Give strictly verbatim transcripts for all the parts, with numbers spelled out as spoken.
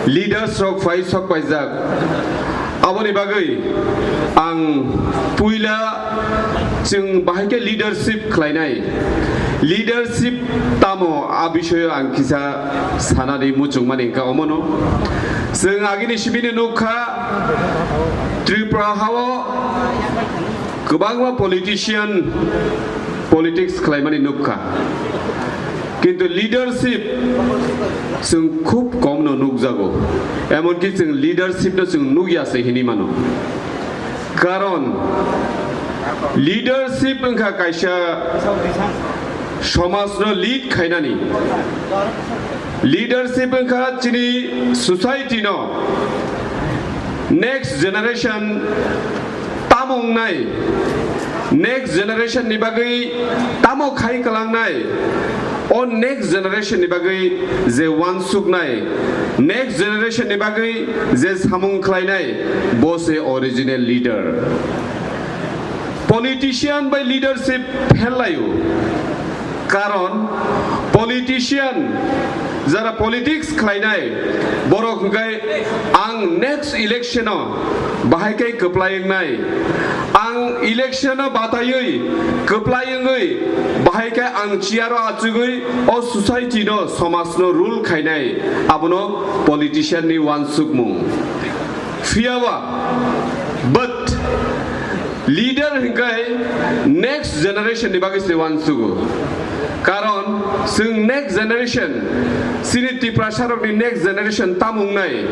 Leaders rok phai sok paijak. Aboni bagwi ang puila chwng bahai khe leadership khlainai. Leadership tamo a bisoyo ang kisa sanani muchungmani wngkha omono. Chwng agini sibini nukha Tripura hao kwbangma politician politics khlaimani nukha. Kintu leadership chwng khub kom no nukjago. Emonki chwng leadership no chwng nukya se hinwi mano. Karon leadership wngkha kaisa somaj no lead khainani. Leadership wngkha chini society no next generation tamo wngnai, next generation ni bagwi tamo khai kwlangnai, o next generation ni bagwi je wansuknai, next generation ni bagwi je samung khlainai, bo se original leader. Politician bai leadership phel laio. Karon politician, jara politics khlainai, borok hwnkhe ang next election o bahai khe kwplai wngnai, ang election o bataiwi kwplai wngwi bahai khe ang chair o achugwi o society no, somaj no rule khainai, abono politician ni wansukmung. Phiyaba, but leader hwnkhe next generation ni bagwi se wansugo. Karon chwng next generation, chini Tiprasa rokni next generation tamo wngnai,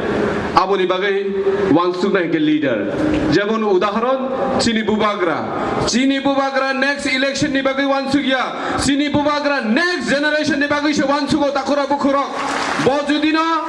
aboni bagwi wansuknai hwnkhe leader. Jemon udahoron chini bubagra, chini bubagra next election ni bagwi wansukya, chini bubagra next generation ni bagwi se wansugo takhurok bukhurok. Bo judino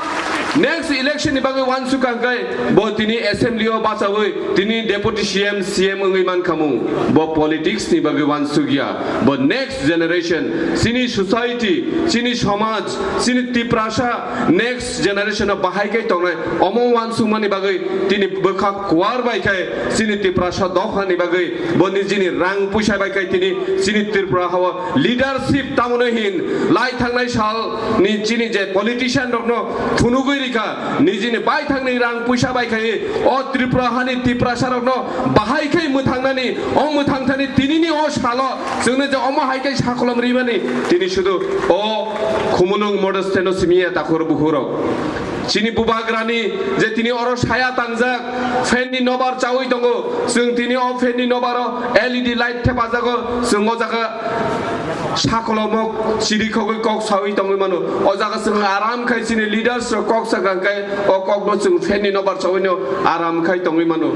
next election ni bagwi wansukha hwnkhe bo tini assembly o bachawi tini deputy C M, C M wngwi mankhamu. Bo politics ni bagwi wansukya. Bo next generation, chini society, chini somaj, chini Tiprasa next generation o bahai khe tongnai. Omo wansukmani bagwi tini bwkha kuar bai khe chini Tiprasa dophani bagwi bo nijini rang puisa bai khe tini chini Tripura hao leadership tamoni hin lai thangnai sal ni chini je politician rokno phunugwi rikha, nijini baithangni rang puisa bai khai o Tripura hani Tiprasa rokno bahai khai mwthangnani, o mwthangthani tinini o salo chwngno je omo hai khai sakolom rimani tini sudu o Khumulwng Model Stand-o simiya takhur bukhurok. Chini bubagrani je tini oro saya tangjak, fan ni nobar chawi tongo, chwng tini o fan ni nobaro L E D light thepajago, chwng o jaga sakolomok chirikhogwi kok sawi tongwi mano. O jaga chwng aram khai chini leaders rok kok sakha hwnkhe o kokno chwng fan ni nobar chawino aram khai tongwi mano.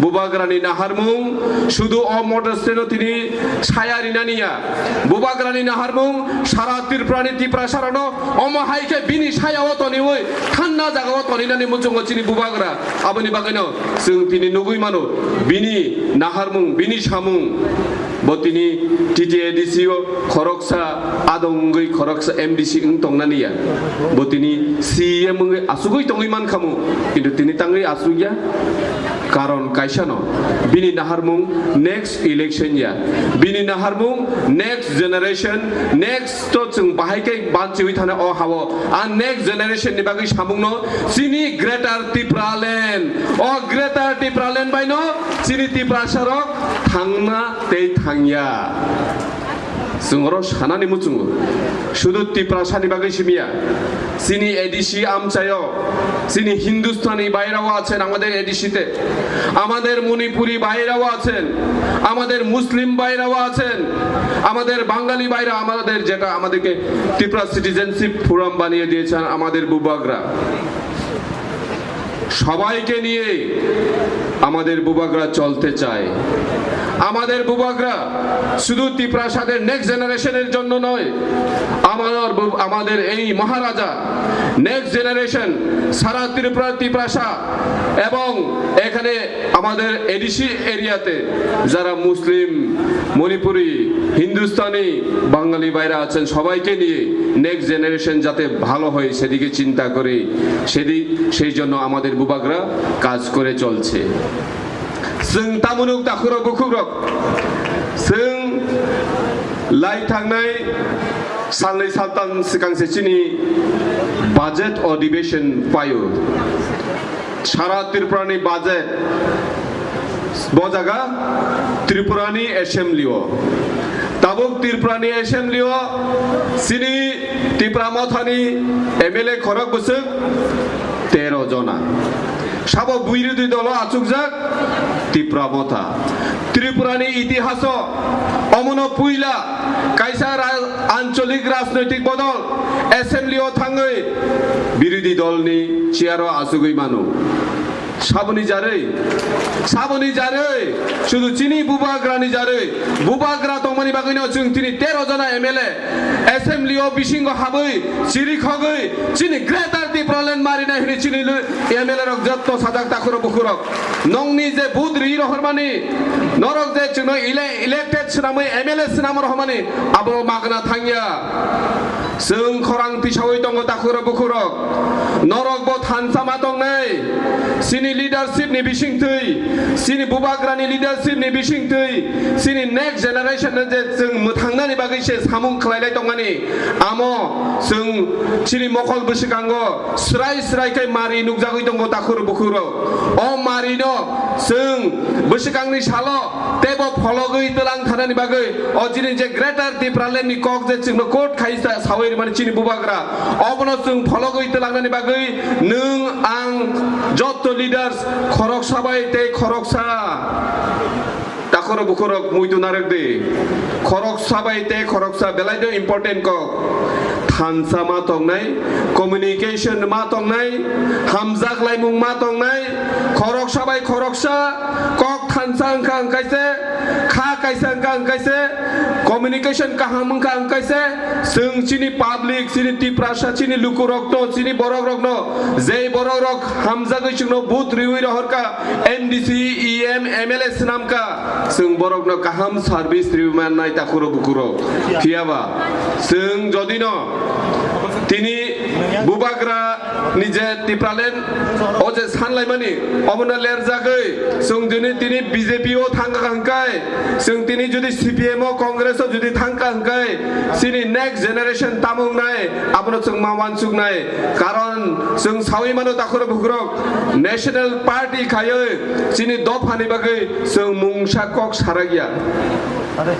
Bubagrani naharmung sudu o Model Stand-o tini saya rinani ya. Bubagrani naharmung sara Tripurani Tiprasarano omo hai khe bini sayao toniwi thanda jagao toninani muchungo chini bubagra. Aboni bagwino chwng tini nugwi mano bini naharmung, bini samung. Bo tini T T A D C o khoroksa adong wngwi khoroksa M D C wng tongnani ya. Bo tini C E M wngwi asugwi tongwi mankhamu, kintu tini tangwi asugya. Karon kaisa no, bini naharmung next election ya, bini naharmung next generation, next to chwng bahai khe banchiwi thana o hao. A next generation ni bagwi samung no chini Greater Tipraland, o Greater Tipraland bai no chini Tiprasa rok thangna tei thangya. Chwng oro sanani muchungo. Sudu Tiprasani bagwi simiya. Chini A D C amchaio, chini Hindustani বাইরেও আছেন আমাদের এডিসিতে, আমাদের মণিপুরি বাইরেও আছেন, আমাদের মুসলিম বাইরেও আছেন, আমাদের বাঙালি বাইরে, আমাদের যেটা আমাদেরকে ত্রিপুরা সিটিজেনশিপ ফোরাম বানিয়ে দিয়েছেন আমাদের বুবাগরা। সবাইকে নিয়ে আমাদের বুবাগরা চলতে চায়। আমাদের বুবাগরা শুধু তিপ্রাসাদের নেক্সট জেনারেশনের জন্য নয়, আমাদের বু-, আমাদের এই মহারাজা নেক্সট জেনারেশন সারা ত্রিপুরা, তিপ্রাসা এবং এখানে আমাদের এডিসি এরিয়াতে যারা মুসলিম, মণিপুরি, হিন্দুস্তানি, বাঙালি ভাইরা আছেন, সবাইকে নিয়ে নেক্সট জেনারেশন যাতে ভালো হয় সেদিকে চিন্তা করে, সেদি-, সেই জন্য আমাদের বুবাগরা কাজ করে চলছে। Chwng tamunuk takhurok bukhukrok, chwng lai thangnai Salnwi saltan swkang se chini budget o debate phaio. Sara Tripura ni budget bo jaga Tripura ni assembly o. Tabuk Tripura ni assembly o chini Tipra Motha ni M L A khorok bwswk tero jona. Sabo birodhi dolo achukjak Tipra Motha. Tripura ni itihaso omono puila kaisa ra-, ancholik rajnoitik bodol assembly o thangwi birodhi dol ni chair o achugwi mano. Saboni jarwi, saboni jarwi, sudu chini bubagrani jarwi, bubagra tongmani bagwino chwng tini tero jona M L A assembly o bisingo habwi chirikhogwi chini Greater Tipraland marinai hwnwi chini lu-, M L A rok jotto sajak takhurok bukhurok. Nongni je vote ri rohormani, norok je chwngno ele-, elected swnamwi M L A swnam rohormani, abo magna thangya. Chwng khorang tisawi tongo takhurok bukhurok. Norok bo thansa ma tongnai. Chini leadership ni bisingtwi, chini bubagrani leadership ni bisingtwi, chini next generation no je chwng mwthangnani bagwi se samung khlailai tongmani. Amo chwng chini mokol bwswkango srai srai khe mari nukjagwi tongo takhurok bukhurok. O mari no chwng bwswkangni salo teibo phologwi twlang thanani bagwi o chini je Greater Tipraland ni kok je chwngno court khai sa-, sawi rwmani chini bubagra, obono chwng phologwi twlangnani bagwi nwng ang jotto leaders khoroksa bai tei khoroksa takhurok bukhurok muitu narwk di. Khoroksa bai tei khoroksa belai no important kok. Thansa ma tongnai, communication ma tongnai, hamjak laimung ma tongnai, khoroksa bai khoroksa kok thansa wngkha wngkaise, kha kaisa wngkha wngkaise, communication kaham wngkha wngkaise, chwng chini public, chini Tiprasa, chini lukurokno, chini borokrokno, jei borokrok hamjagwi chwngno vote riwi rohorkha, M D C, E M, M L A swnamkha, chwng borokno kaham service riwi mannai takhurok bukhurok. Phiyaba chwng jodino tini bubagra ni je Tipraland o je sanlaimani omono lerjagwi chwng juni tini B J P o thangkha hwnkhe, chwng tini judi C P M o Congress o judi thangkha hwnkhe, chini next generation tamo wngnai abono chwng ma uansuknai. Karon chwng sawi mano takhurok bukhurok National Party khaiwi chini dophani bagwi chwng mungsa kok sarakya.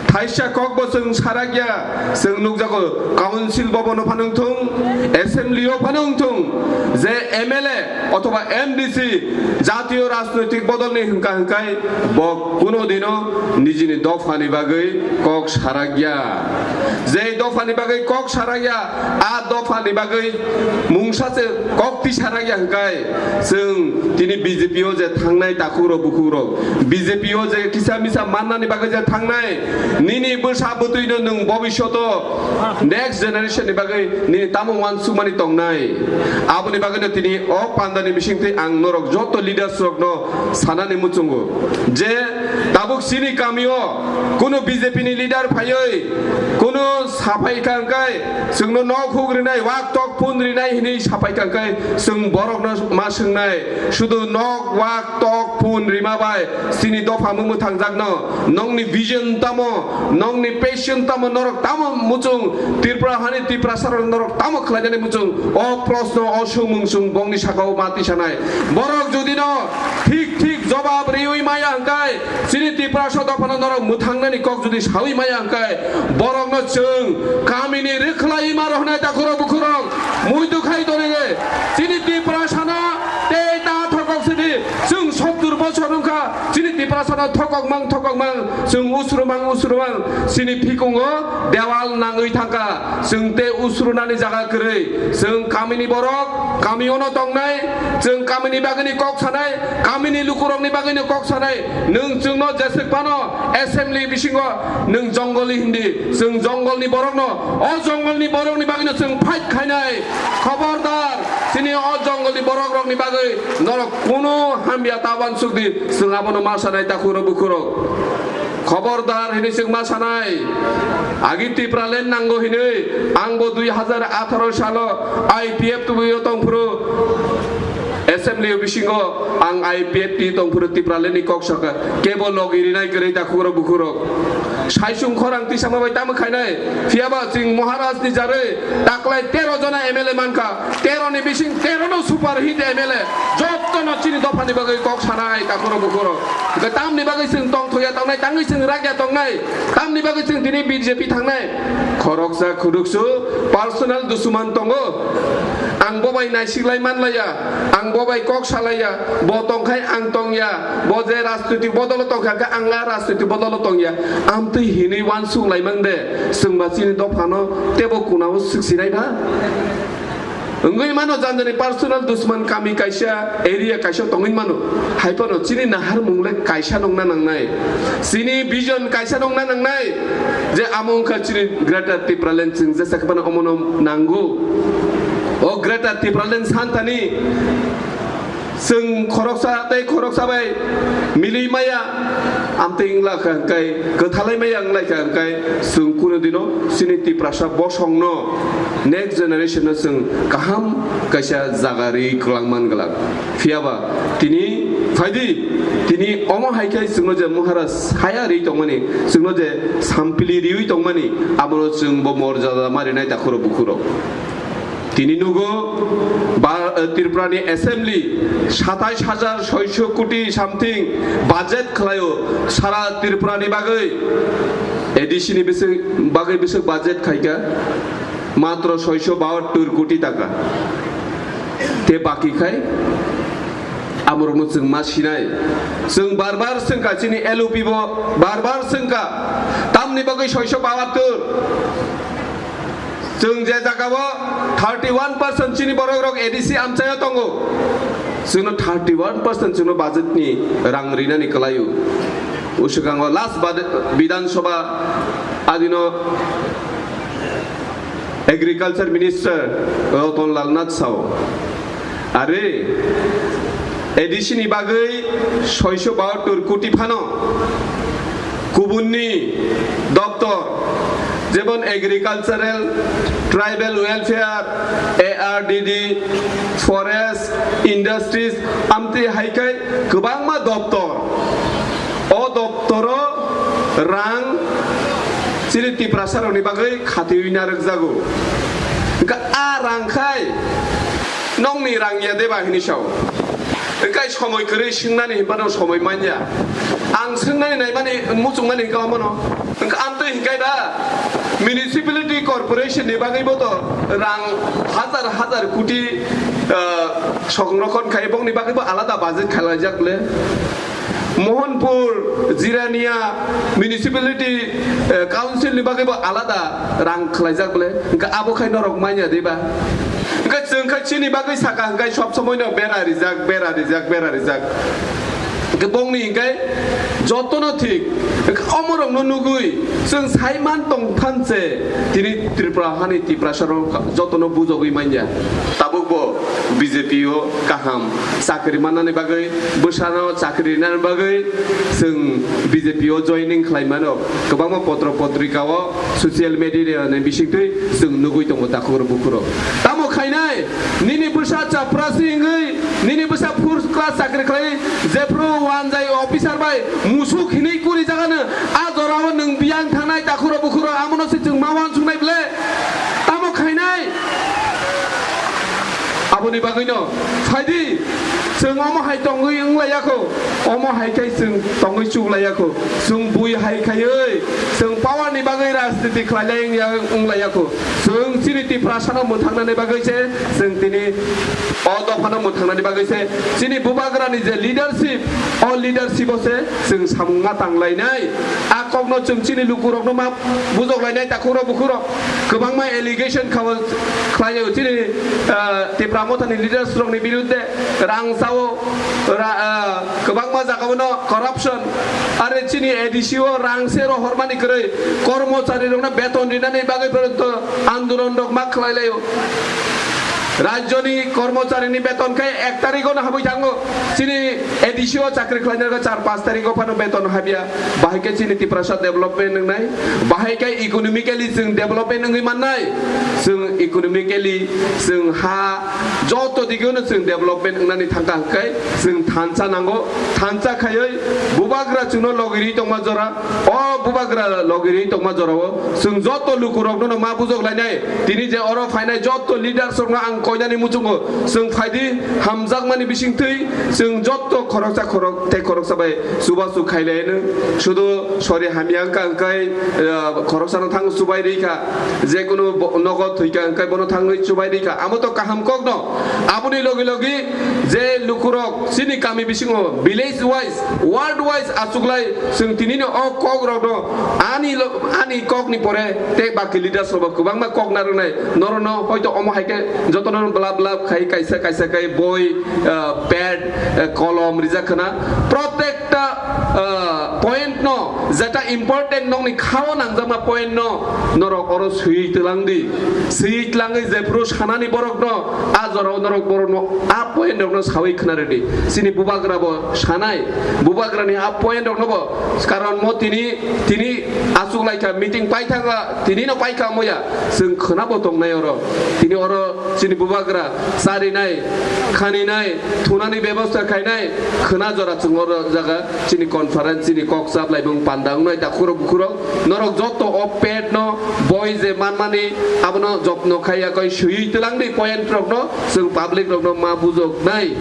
Thaisa kok bo chwng sarakya, chwng nukjago council bobono phano wngthung, assembly o phano wngthung, je M L A othoba M D C jatiyo rajnoitik bodolni hwnkha hwnkhe bo kuno dino nijini dophani bagwi kok sarakya. Je dophani bagwi kok sarakya, a dophani bagwi mungsa se kok tisarakya hwnkhe chwng tini B J P o je thangnai takhukrok bukhukrok, B J P o je kisa misa mannani bagwi je thangnai, nini bwsa bwtwino nwng bobisyoto next generation ni bagwi nini tamo uansukmani tongnai? Aboni bagwino tini o pandani bisingtwi ang norok joto leaders rokno sanani muchungo je tabuk chini kamio kunu B J P ni leader phaiwi kunu saphai kha hwnkhe chwngno nok huk rinai, wak tok phun rinai hinwi saphai kha hwnkhe chwng borokno ma swngnai, sudu nok wak tok phun rima bai chini dopha mwthangjakno, nongni vision tamo, nongni passion tamo, norok tamo muchung Tripura hani Tiprasa rok norok tamo khlainani muchung? O proshno, o sumung chwng bongni sakao ma tisanai. Borok judino thik thik jobab riwi maya hwnkhe, chini Tiprasa dophano norok mwthangnani kok judi sawi maya hwnkhe, borokno chwng kamini rwkhlai ma rohornai takhukrok bukhukrok muitu khai tonwi. Chini Tiprasano tei ta thokok sidi, chwng sottur bochor wngkha, chini Tiprasano thokok mang thokok mang, chwng usru mang usru mang, chini phikungo dewal nangwi thangkha. Chwng tei usrunani jaga kwrwi, chwng kamini borok, kamiono tongnai, chwng kamini bagwini kok sanai, kamini lukurokni bagwino kok sanai. Nwng chwngno jeswk phano assembly bisingo nwng jongoli hindi, chwng jongolni borokno, o jongolni borokni bagwino chwng fight khainai. Khobordar, chini o jongolni borokrokni bagwi norok kunu hamya ta uansuk di, chwng abono ma sanai takhukrok bukhukrok. Khobordar hinwi chwng ma sanai. Agi Tipraland nango hinwi ang bo dui hazar atharo salo I P F T o tongphuru, assembly bisingo ang I P F T tongphuru Tipraland ni kok sakha, kebo logi rinai kwrwi takhukrok bukhukrok. Saisung khorang tisama bai tamo khainai. Phiyaba chwng Maharaj ni jarwi taklai tero jona M L A mankha. Tero ni bising tero no super hit M L A. Jotto no chini dopha ni bagwi kok sanai takhoro bukhoro. Hwnkhe tamni bagwi chwng tongthoya tongnai, tangwi chwng rakya tongnai. Tamni bagwi chwng tini B J P thangnai. Khoroksa khuruksu personal dusuman tongo. Ang bo bai naisiklai manlaiya, ang bo bai kok salaiya, bo tongkhai ang tongya, bo je rajnoitik bodolo tongkha khe ang a rajnoitik bodolo tongya. Amtwi hinwi uansuk laimang de, chwngba chini dophano tebo kunao swksinai ba? Wngwi mano janjani personal dusman kami kaisa, area kaisa tongwi mano. Hai phano chini naharmung le kaisa nongna nangnai. Chini vision kaisa nongna nangnai. Je amo wngkha chini Greater Tipraland, chwng jesa khe phano omono nango. O Greater Tipraland santani chwng khoroksa tei khoroksa bai milwi maya, amtwi wngla kha hwnkhe, kwthalai maya wngla kha hwnkhe, chwng kunu dino chini Tiprasa bosongno, next generation no chwng kaham kaisa jaga rwi kwlangman glak. Phiyaba tini phaidi, tini omo hai khe chwngno je Maharaj saya rwi tongmani, chwngno je sampili riwi tongmani, abono chwng bo morjada ma rinai takhuro bukhuro. Tini nugo ba, eh, Tripura ni assembly satais hajar soiso koti something budget khlaio sara Tripura ni bagwi. A D C ni bising, bagwi bising budget khaika matro soiso bahattor koti taka. Te baki khai amorokno chwng ma sinai. Chwng bar bar swngkha, chini L O P bo bar bar swngkha. Tamni bagwi soiso bahattor? Chwng je jagao thirty one percent chini borok rok A D C amchaio tongo. Chwngno thirty one percent chwngno budget ni rang rinani kwlaio. Uswkango last bad-, Bidhan Sabha adino Agriculture Minister Ratan Lal Nath sao. Are, A D C ni bagwi soiso bahattor koti phano kubunni doptor, jemon Agricultural, Tribal Welfare, A R D D, Forest, Industries, amtwi hai khe kwbangma doptor. O doptoro rang chini Tiprasa rokni bagwi khatiwi narwkjago. Hwnkhe a rang khai nokni rang ya deba hinwi sao. Hwnkhe somoi kwrwi swngnani hinphano somoi manya. Ang swngnani naimani muchungmani hwnkhe omono. Hwnkhe amtwi hwnkhe da municipality corporation ni bagwi bo to rang hajar hajar koti, ah, songrokhon khai bokni bagwi bo alada budget khalaijak le. Mohanpur, Jirania Municipality, eh, Council ni bagwi bo alada rang khlaijak bole. Hwnkhe abo khai norok manya de ba? Hwnkhe chwng khai chini bagwi saka hwnkhe sob somoi no bera rijak, bera rijak, bera rijak. Hwnkhe bongni hwnkhe jotono thik. Hwnkhe omorokno nugwi chwng sai man tong phan se tini Tripura hani Tiprasa rok jotono bujogwi manya. Tabuk bo B J P o kaham chakri mannani bagwi, bwsano chakri rinani bagwi chwng B J P o joining khlai mano. Kwbangma potro potrika o, social media ni bisingtwi chwng nugwi tongo takhuk rok bukhuk rok. Tamo khainai, nini bwsa chaprasi wngwi, nini bwsa first class chakri khlai, jephru wanjai officer bai musuk hinwi kuri jagano, a jorao nwng biyang thangnai takhuk rok bukhuk rok, amono se chwng ma uansuknai ble? Tamo khainai? Aboni bagwino phaidi, chwng omo hai tongwi wnglaiyakho, omo hai khai chwng tongwi chuklaiyakho, chwng bui hai khaiwi chwng power ni bagwi rajniti khlailai wngya-, wnglaiyakho, chwng chini Tiprasano mwthangnani bagwi se, chwng tini o dophano mwthangnani bagwi se, chini bubagrani je leadership, o leadership o se chwng samung ma tanglainai, a kokno chwng chini lukurokno ma bujok lainai takhuk rok bukhuk rok kwbangma allegation khawo khlai o chini, ah, Tipra Mothani leaders rokni birudde rang sao ra-, ah, kwbangma jagao no corruption are chini A D C o rang se rohormani kwrwi kormochari rokno beton rinani bagwi porjonto andolon rok ma khlai lai o. Rajyoni kormocharini beton khe ek tarigo no habwi thango. Chini A D C o chakri khlainai khe char panch tarigo phano beton habya. Bahai khe chini Tiprasa development wngnai. Bahai khe economically chwng development wngwi mannai. Chwng economically chwng ha joto digeno chwng development wngnani thangkha hwnkhe chwng thansa nango. Thansa khaiwi bubagra chwngno logirwi tongma jora. O bubagra logirwi tongma jorao chwng joto lukurokno ma bujok lainai. Tini je oro phainai joto leaders rokno ang koinani muchungo chwng phaidi hamjakmani bisingtwi chwng joto khoroksa khorok tei khoroksa bai chubachu khailaino. Sudu sori hamya wngkha hwnkhe, eh, khoroksano thang chubai rikha. Jekunu bo-, nogo thwikha hwnkhe bono thangwi chubai rikha. Amo to kaham kokno. Aboni logi logi je lukurok chini kami bisingo village wise, ward wise achuklai chwng tinini o kok rokno ani lo-, ani kokni pore tei baki leaders rokbo kwbangma kok narwknai. Norokno hoito omo hai khe jotono bla bla khai kaisa kaisa khai boi, ah, pad, ah, kolom rijak khna. Protekta, ah, point no jeta important nokni khao nangjakma point no norok oro swi twlang di. Swi twlangwi jephuru sanani borok no a jorao norok borok no a point rok no sawi khna rwdi. Chini bubagra bo sanai, bubagra ni a point rok no bo, karon mo tini, tini achuk lai kha, meeting pai thang kha, tini no pai kha moya, chwng khna bo tongnai oro. Tini oro chini bubagra charinai, khaninai, thunani bebosta khainai, khna jora chwng oro jaga chini conference, chini kok chap lai bung panda wngnai takhurok bukhurok. Norok joto o pet no boi je manmani abono jotno khaiya koi swiwi twlang di point rok no, chwng public rok no ma bujok nai.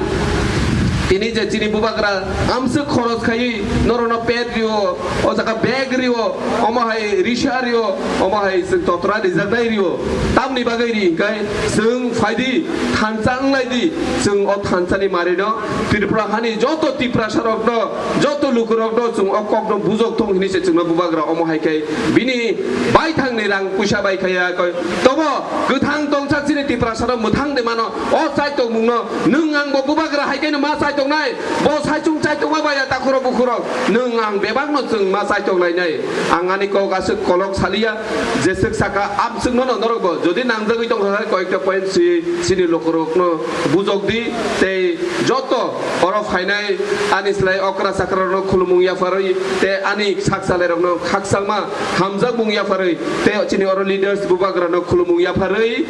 Tini je chini bubagra amswk khoros khaiwi norok no pet rio, o jaga bag rio, omo hai risa rio, omo hai chwng totra rijak nai rio. Tamni bagwi ri hwnkhe chwng phaidi thansa wnglai di, chwng o thansa ni mari no Tripura hani joto Tiprasa rok no joto lukurokno chwng o kokno bujok thung hini se chwngno bubagra omo hai khe bini baithangni rang puisa bai khaya koi. Tobo kwthang tongsa chini Tiprasano mwthang de mano o chai tongmungno nwng ang bo bubagra hai khe no ma chai tongnai, bo saichung chai tongma baya takhuro bukhuro nwng ang bebakno chwng ma chai tonglainai. Ang ani kok aswk kolok saliya, jeswk saka amswkno no norok bo jodi nangjagwi tongkha khe koyekta point si chini lukurokno bujok di tei joto oro phainai ani slai okra chakrarokno khulumung yapharwi tei ani sak salairokno khakchangma hamjakmung yapharwi tei chini oro leaders bubagrano khulumung yapharwi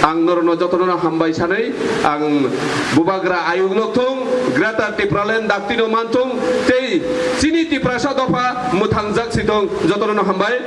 ang norokno jotono hambai sanwi ang bubagra ayukno thung, Greater Tipraland daktino manthung tei chini Tiprasa dopha mwthangjak sithung, jotono hambai.